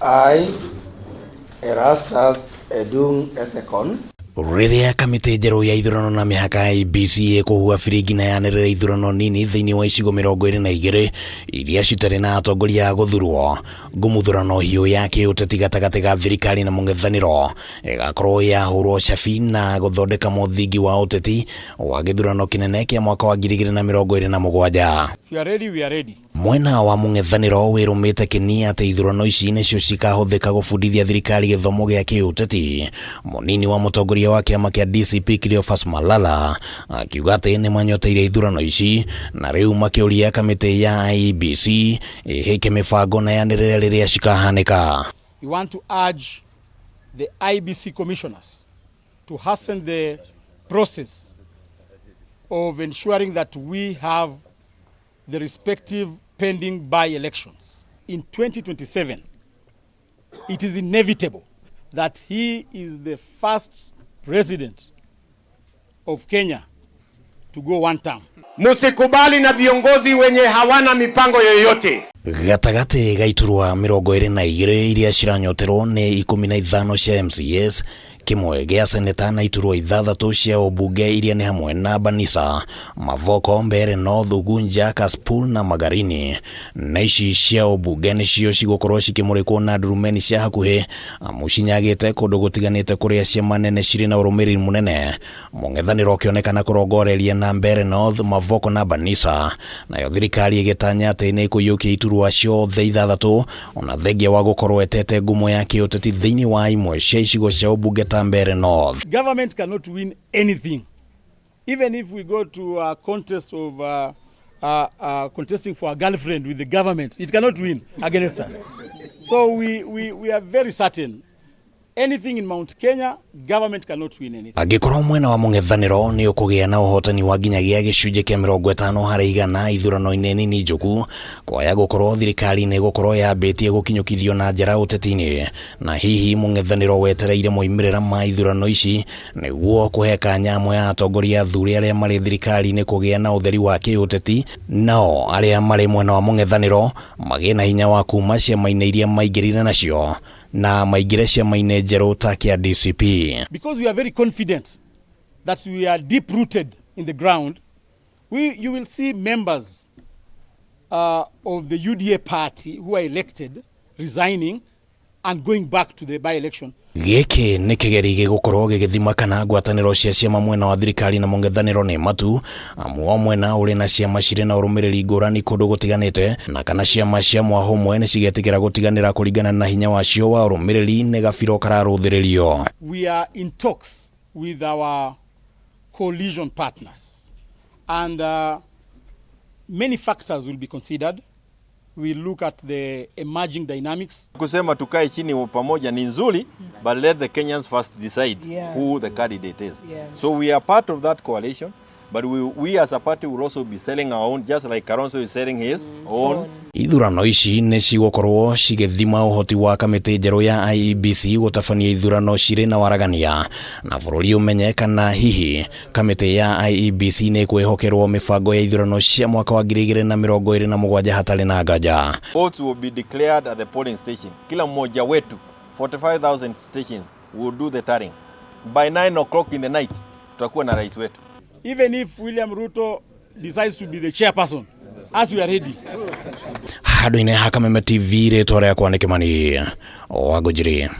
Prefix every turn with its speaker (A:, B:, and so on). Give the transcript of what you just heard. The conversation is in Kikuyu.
A: I, Erastus Edung Ethekon,
B: Rĩrĩa kamĩtĩ njerũ ya ithurano na mĩhaka ya IEBC ĩkũhuha biringi na yanĩrĩre ithurano nini thĩinĩ wa icigo 22 iria citarĩ na atongoria a gũthurwo, ngũmũthurano hiũ ya kĩũteti gatagatĩ ga thirikari na mũng'ethanĩro ĩgakorwo yahũrwo cabi na gũthondeka mũthingi wa ũteti wa gĩthurano kĩnene kĩa mwaka wa 2027.
C: If you are ready, we are ready.
B: Mwena wa mũng'ethanĩro wĩrũmĩte kĩni atĩ ithurano ici nĩcio cikahũthĩka gũbundithia thirikari gĩthomo gĩa kĩũteti. Mũnini wa mũtongoria wa kĩama kĩa DCP Cleophas Malala akiuga atĩ nĩmanyoteire ithurano ici na rĩu makĩũria kamĩtĩ ya IEBC ĩhĩke mĩbango na yanĩrĩre rĩrĩa cikahanĩka.
C: We want to urge the IEBC commissioners to hasten the process of ensuring that we have the respective pending by-elections. In 2027, it is inevitable that he is the first president of Kenya to go one term.
D: Musikubali na viongozi wenye hawana mipango yoyote.
B: Gatagatĩ ga iturwa 22 iria ciranyoterwo nĩ 15 cia MCAs, kĩmwe gĩa seneta na iturwa 6 cia ũmbunge iria nĩ hamwe na Banisa, Mavoko, Mbeere North, Ugunja, Kasipul na Magarini. Na ici cia ũmbunge nĩcio cigũkorwo cikĩmũrĩkwo na ndurumeni cia hakuhĩ amu cinyagĩte kũndũ gũtiganĩte kũrĩa ciama nene cirĩ na ũrũmĩrĩri mũnene. Mũng'ethanĩro ũkĩonekana kũrongoreria na Mbeere North, Mavoko na Banisa, nayo thirikari ĩgĩtanya atĩ nĩ ĩkũiyũkia iturwa ciothe 6 ona thengia wa gũkorwo etete ngumo ya kĩũteti thĩinĩ wa imwe cia icigo cia ũmbunge ta Mbeere North.
C: Government cannot win anything. Even if we go to a contest of contesting for a girlfriend with the government, it cannot win against us. So we are very certain anything in Mount Kenya, government cannot win anything.
B: Angĩkorwo mwena wa mũng'ethanĩro nĩ ũkũgĩa na ũhotani wa nginyagia gĩcunjĩ kĩa 50% ithurano-inĩ nini njũku, kwaya gũkorwo thirikari nĩ ĩgũkorwo yambĩtie gũkinyũkithio na njara ũteti-inĩ, na hihi mũng'ethanĩro wetereire moimĩrĩra ma ithurano ici nĩguo kũhe kanya amwe a atongoria athure arĩa marĩ thirikari-inĩ kũgĩa na ũtheri wa kĩũteti, nao arĩa marĩ mwena wa mũng'ethanĩro magĩe na hinya wa kuma ciama-inĩ iria maingĩrire nacio na maingĩre ciama-inĩ njerũ ta kĩa DCP.
C: Because we are very confident that we are deep rooted in the ground, you will see members of the UDA party who are elected resigning and going back to the by-election.
B: Gĩkĩ nĩ kĩgeri gĩgũkorwo gĩgĩthima kana ngwatanĩro cia ciama mwena wa thirikari na mũng'ethanĩro nĩ matu, amu o mwena ũrĩ na ciama cirĩ na ũrũmĩrĩri ngũrani kũndũ gũtiganĩte, na kana ciama cia mwahũ ũmwe nĩ cigetĩkĩra gũtiganĩra kũringana na hinya wacio wa ũrũmĩrĩri nĩ gabiro kararũthĩrĩrio.
C: We are in talks with our coalition partners, and many factors will be considered. We look at the emerging dynamics.
E: Kusema tukae chini pamoja ni nzuri, but let the Kenyans first decide who the candidate is. So we are part of that coalition, but we as a party will also be selling our own, just like Kalonzo is selling his own.
B: Ithurano ici nĩ cigũkorwo cigĩthima ũhoti wa kamĩtĩ njerũ ya IEBC gũtabania ithurano cirĩ na waragania, na bũrũri ũmenye kana hihi kamĩtĩ ya IEBC nĩ ĩkwĩhokerwo mĩbango ya ithurano cia mwaka wa 2027 hatarĩ na nganja.
E: Votes will be declared at the polling station. Kila mmoja wetu, 45,000 stations, will do the tallying. By 9 o'clock in the night, tutakuwa na rais wetu.
C: Even if William Ruto decides to be the chairperson, as we are ready.
B: Handũ-inĩ ha Kameme TV, rĩtwa rĩakwa nĩ Kĩmani wa Ngũnjiri.